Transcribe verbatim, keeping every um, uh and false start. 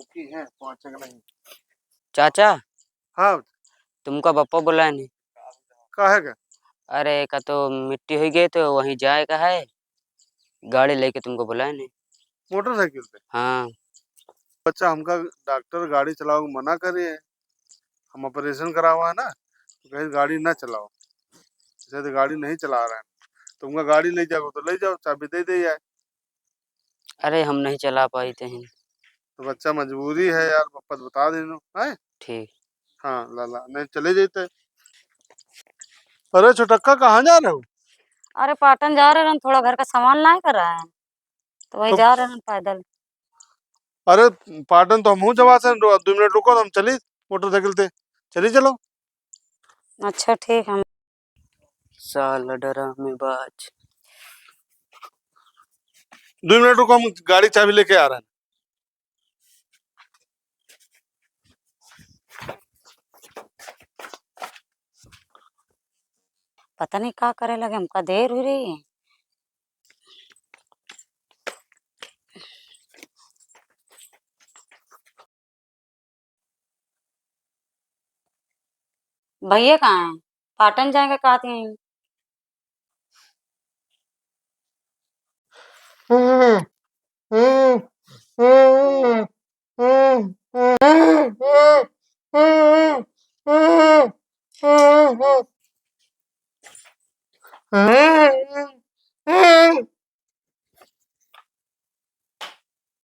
की है, पाँच के नहीं। चाचा, हाँ। तुमका बप्पा बुलाए नहीं। काहे का? अरे, का तो मिट्टी हुई गई, तो वहीं जाए का है, गाड़ी लेके तुमको बुलाए नहीं। मोटरसाइकिल पे? हाँ। बच्चा, हमका डॉक्टर गाड़ी चलावे के मना करे है, हम ऑपरेशन करावा है ना, तो कहे गाड़ी ना चलाओ, जैसे तो गाड़ी नहीं चला रहे हैं, तुमका गाड़ी ले जाओ तो ले जाओ, चाबी दे दे जाए। अरे, हम नहीं चला पाई तहिन। तो बच्चा मजबूरी है यार, पप्पा तो बता देनो, हैं? ठीक। हाँ, लाला, नहीं चले जाते। अरे छोटक्का, कहाँ जा रहे हो? अरे, पाटन जा रहे रहन, थोड़ा घर का सामान लाए कर रहे हैं, तो वही तो जा रहे रहन पैदल। अरे, पाटन तो हमहू जवा से, दो, दो मिनट रुको, तो हम चली मोटरसाइकिल से, चली चलो। अच्छा, ठीक है। साला डरामेबाज। दो मिनट रुको, हम गाड़ी चाबी लेके आ रहे हैं। पता नहीं का करे लगे, हमका देर हो रही है। भैया कहाँ हैं? पाटन जाएंगे कहती हैं।